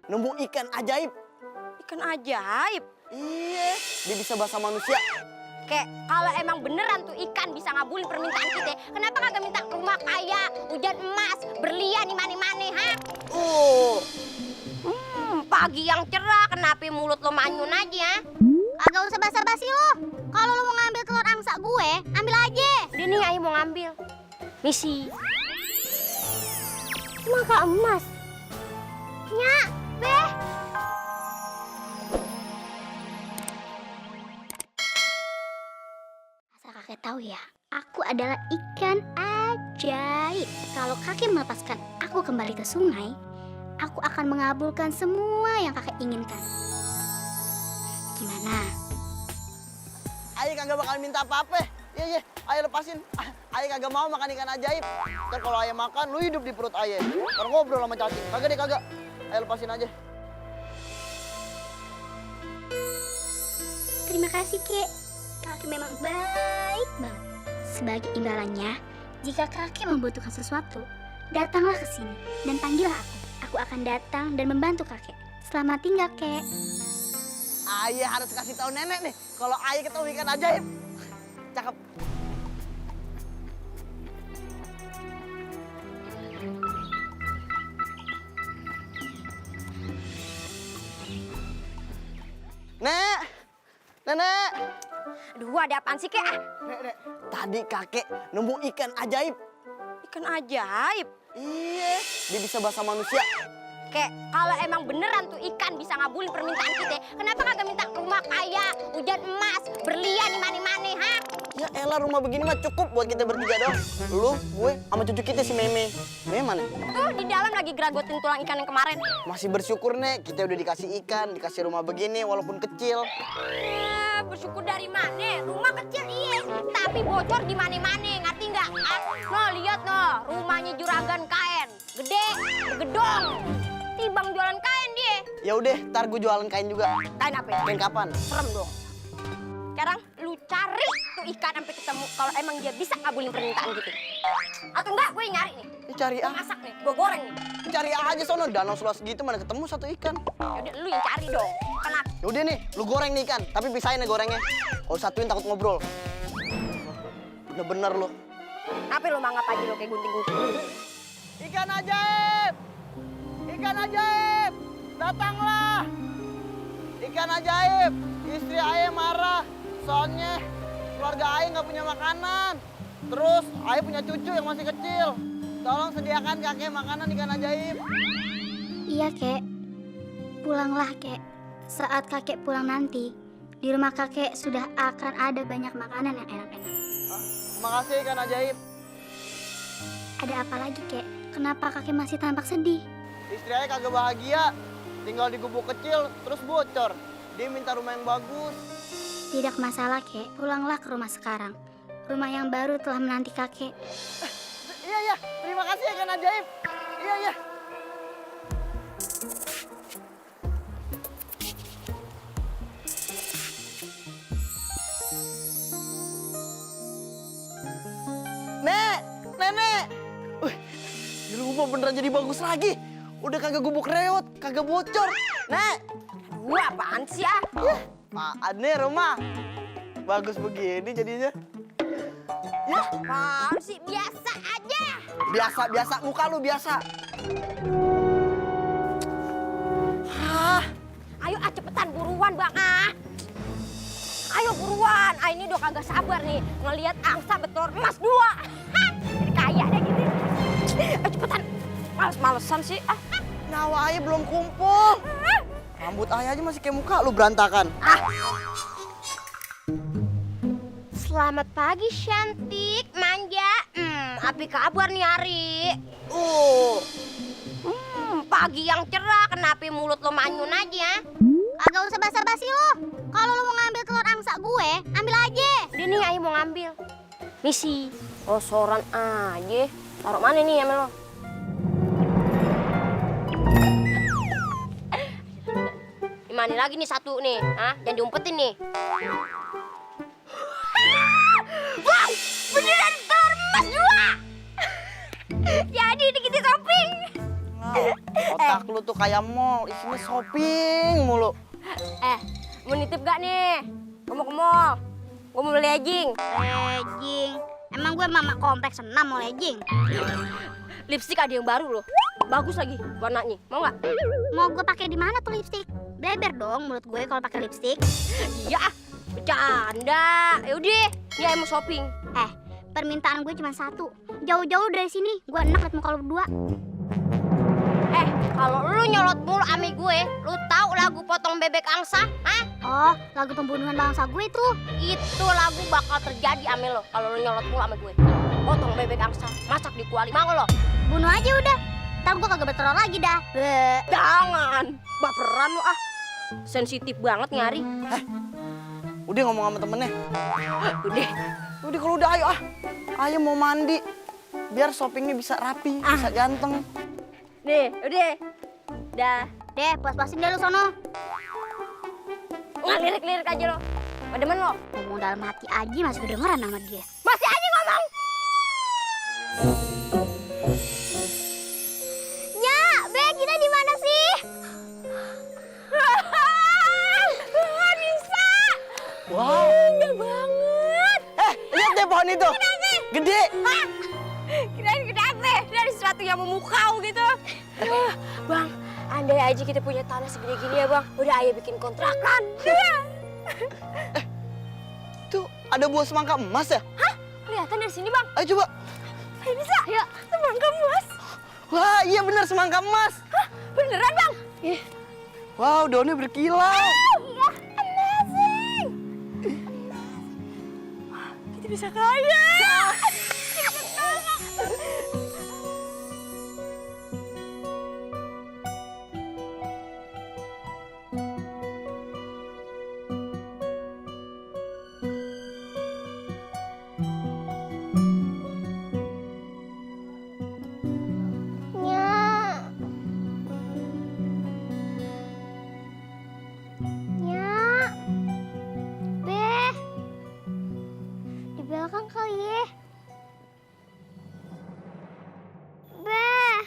nemu ikan ajaib. Ikan ajaib? Iya, dia bisa bahasa manusia. Kek, kalau emang beneran tuh ikan bisa ngabulin permintaan kita, kenapa kagak minta rumah kaya, hujan emas, berlian di mana-mana, ha? Pagi yang cerah, kenapa mulut lo manyun aja? Agak usah basa-basi lo. Kalau lo mau ngambil telur angsa gue, ambil aja. Dia nih ayo mau ngambil. Misi. Semangka emas. Nyak, beh. Asal kakek tahu ya, aku adalah ikan ajaib. Kalau kakek melepaskan aku kembali ke sungai, aku akan mengabulkan semua yang kakek inginkan. Gimana? Ayah kagak bakal minta apa-apa. Iya, ayah lepasin. Ayah kagak mau makan ikan ajaib. Ntar kalau ayah makan, lu hidup di perut ayah. Ntar ngobrol sama cacing. Kagak deh, kagak. Ayah lepasin aja. Terima kasih, Kek. Kakek memang baik banget. Sebagai imbalannya, jika kakek membutuhkan sesuatu, datanglah ke sini dan panggillah aku. Aku akan datang dan membantu kakek. Selamat tinggal, Kek. Ayah harus kasih tahu nenek nih. Kalau ayah ketemu ikan ajaib. Cakep. Nek, nenek. Aduh, ada apaan sih, Kek? Nek, tadi kakek nemu ikan ajaib. Ikan ajaib? Iya, dia bisa bahasa manusia. Kek, kalau emang beneran tuh ikan bisa ngabulin permintaan kita, kenapa kagak minta rumah kaya, hujan emas, berlian di mana-mana, ha? Ya elah, rumah begini mah cukup buat kita bertiga dong. Lu, gue, sama cucu kita si Meme. Meme mana? Tuh, di dalam lagi geragotin tulang ikan yang kemarin. Masih bersyukur, Nek. Kita udah dikasih ikan, dikasih rumah begini walaupun kecil. Bersyukur dari mana? Rumah kecil iya, tapi bocor di mana-mana, ngerti nggak? No, lihat no, rumahnya juragan kain, gede, gedong, tibang jualan kain dia. Ya udah, ntar gue jualan kain juga. Kain apa? Kain kapan? Serem dong. Sekarang lu cari tuh ikan sampai ketemu kalau emang dia bisa ngabulin permintaan gitu. Atau enggak, gue nyari nih. Ya, cari Gue masak nih, gue goreng nih. Cari aja sono, danau seluas gitu mana ketemu satu ikan. Yaudah, lu yang cari dong. Kenapa? Yaudah nih, lu goreng nih ikan, tapi pisahin ya gorengnya. Kalau satuin takut ngobrol. Bener-bener lu. Apa lu mangap aja lo kayak gunting-gunting? Ikan ajaib! Ikan ajaib! Datanglah! Ikan ajaib! Istri ayah marah, soalnya keluarga ayah nggak punya makanan. Terus ayah punya cucu yang masih kecil. Tolong sediakan kakek makanan ikan ajaib. Iya, Kek. Pulanglah, Kek. Saat kakek pulang nanti, di rumah kakek sudah akan ada banyak makanan yang enak-enak. Makasih ikan ajaib. Ada apa lagi, Kek? Kenapa kakek masih tampak sedih? Istri ayah kagak bahagia. Tinggal di gubuk kecil, terus bocor. Dia minta rumah yang bagus. Tidak masalah, Kek. Pulanglah ke rumah sekarang. Rumah yang baru telah menanti kakek. Iya, terima kasih ikan ajaib. Iya. Nenek. Di rumah beneran jadi bagus lagi. Udah kagak gubuk reot, kagak bocor. Nek. Aduh, apaan sih ah? Apaan nih rumah? Bagus begini jadinya. Ya, Apaan sih? Biasa aja. biasa muka lu biasa. Hah? Ayo cepetan buruan bang ah. Ayo buruan. Ah ini udah kagak sabar nih ngelihat angsa betelur emas 2. Jadi kaya deh gitu. Ayo cepetan. Males-malesan sih ah. Nyawa ayah belum kumpul. Rambut ayah aja masih kayak muka lu berantakan. Selamat pagi cantik, manja. Apa kabar nih Ari? Pagi yang cerah, kenapa mulut lo manyun aja? Agak usah basa-basi lo. Kalau lo mau ngambil telur angsa gue, ambil aja. Dia nih ayo mau ngambil. Misi. Oh soran aja. Taruh mana nih sama lo? Mana lagi nih satu nih? Hah? Jangan diumpetin nih. Wow! Beneran telur emas 2! Jadi ini kita shopping. otak lu tuh kayak mall, isinya shopping mulu. Mau nitip gak nih? Gue mau ke mall. Gue mau beli legging. Legging. Emang gue mama kompleks 6 mau legging. Lipstick ada yang baru loh. Bagus lagi warnanya. Mau nggak? Mau gue pakai di mana tuh lipstick? Beber dong menurut gue kalau pakai lipstick. Iya, bercanda. Yaudah, ini ayah mau shopping. Permintaan gue cuma satu. Jauh-jauh dari sini, gue enak liat muka lu berdua. Kalau lu nyolot mulu ame gue, lu tahu lagu potong bebek angsa? Hah? Oh, lagu pembunuhan bangsa gue itu. Itu lagu bakal terjadi ame lo kalau lu nyolot mulu ame gue. Potong bebek angsa, masak di kuali. Mau lo? Bunuh aja udah. Ntar gue kagak bertelur lagi dah. Jangan, baperan lu ah. Sensitif banget nyari. Udah ngomong sama temennya. Udah. Udah kalau udah ayo ah. Ayo mau mandi. Biar shoppingnya bisa rapi, bisa ganteng. Nih, udah. Dah. Deh, puas-puasin deh lu sono. Lirik-lirik aja lo. Pada demen lo. Ngomong dalam hati aja masih kedengeran sama dia. Masih aja ngomong. Nya, Be, kita di mana sih? Bisa. Wow. Indah banget. Lihat deh pohon itu. Gede. Kirain kenapa? Dari sesuatu yang memukau gitu. Bang, andai aja kita punya tanah segede gini ya bang. Udah ayah bikin kontrakan. Tuh ada buah semangka emas ya? Hah? Kelihatan dari sini bang. Ayo coba. Ayo bisa? Ya. Semangka emas. Wah iya bener semangka emas. Hah? Beneran bang? Wow daunnya berkilau. Iya, amazing. Kita bisa kaya. Belakang kali ya. Beh.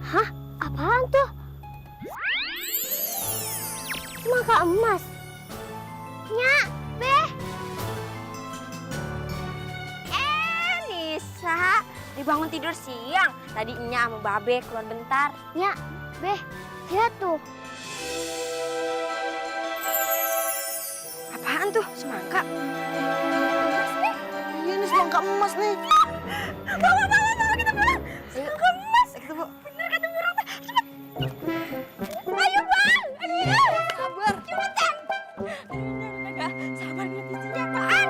Hah? Apaan tuh? Semangka emas. Nya, Beh. Nisa, dibangun tidur siang. Tadi Nya sama Babe keluar bentar. Nya, Beh. Lihat tuh. Apaan tuh? Semangka? Iya ini semangka emas nih. Bawa, kita pulang. Semangka emas. Kita bawa. Bener kata burung. Cepet. Ayo bang. Ayo. Sabar. Cepetan. Agak sabar ngeliat isinya apaan.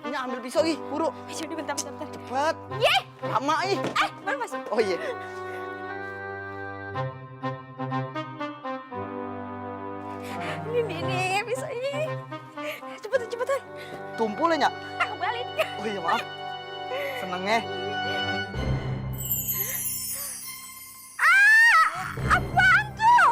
Ini ambil pisau ih, buru. Ayo bentar. Cepat. Yeh. Lama ih. Baru masuk. Oh iya. Ini bisa ini. Cepetan. Tumpul ya Nyak? Aku balik. Oh iya maaf. Seneng ya. Apaan tuh?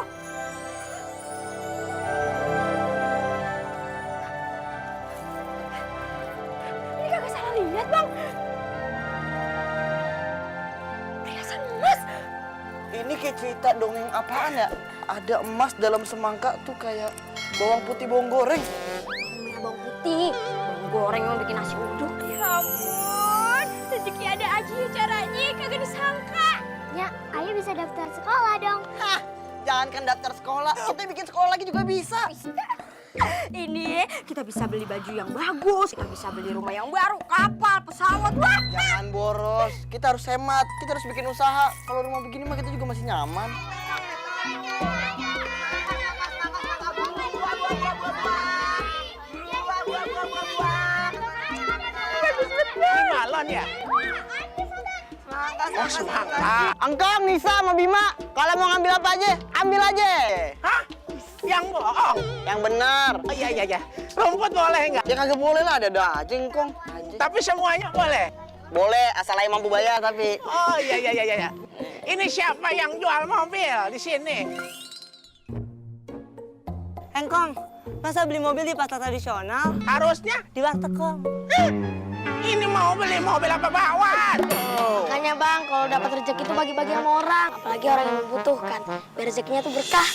Ini kagak salah lihat bang. Perhiasan emas. Ini kayak cerita dongeng apaan ya? Ada emas dalam semangka tuh kayak bawang putih bawang goreng. Bawang merah bawang putih. Bawang goreng yang bikin nasi uduk. Ya ampun. Rezeki ada aja ya caranya. Kagak disangka. Nya, Ayo bisa daftar sekolah dong. Hah, jangankan daftar sekolah, kita bikin sekolah lagi juga bisa. Ini kita bisa beli baju yang bagus. Kita bisa beli rumah yang baru. Kapal, pesawat. Wah. Jangan boros, kita harus hemat, kita harus bikin usaha. Kalau rumah begini mah kita juga masih nyaman. Ini balon ya? Oh semangka. Engkong, Nisa sama Bima, kalau mau ngambil apa aja, ambil aja. Hah? Yang bohong? Yang benar. Oh iya. Rumput boleh nggak? Ya kagak boleh lah, ada aja Engkong. Tapi semuanya boleh? Boleh, asal aja mampu bayar tapi. Oh iya. Ini siapa yang jual mobil di sini? Engkong, masa beli mobil di pasar tradisional? Harusnya Di warteg, Kong. Ini mau beli mobil apa bakwan? Makanya bang, kalau dapat rezeki itu bagi-bagi sama orang, apalagi orang yang membutuhkan. Biar rezekinya tuh berkah.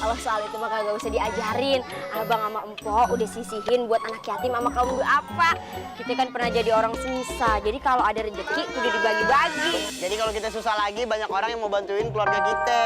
Kalau soal itu mah kagak usah diajarin. Abang sama empok udah sisihin buat anak yatim sama kaum duafa. Kita kan pernah jadi orang susah. Jadi kalau ada rezeki udah dibagi-bagi. Jadi kalau kita susah lagi, banyak orang yang mau bantuin keluarga kita.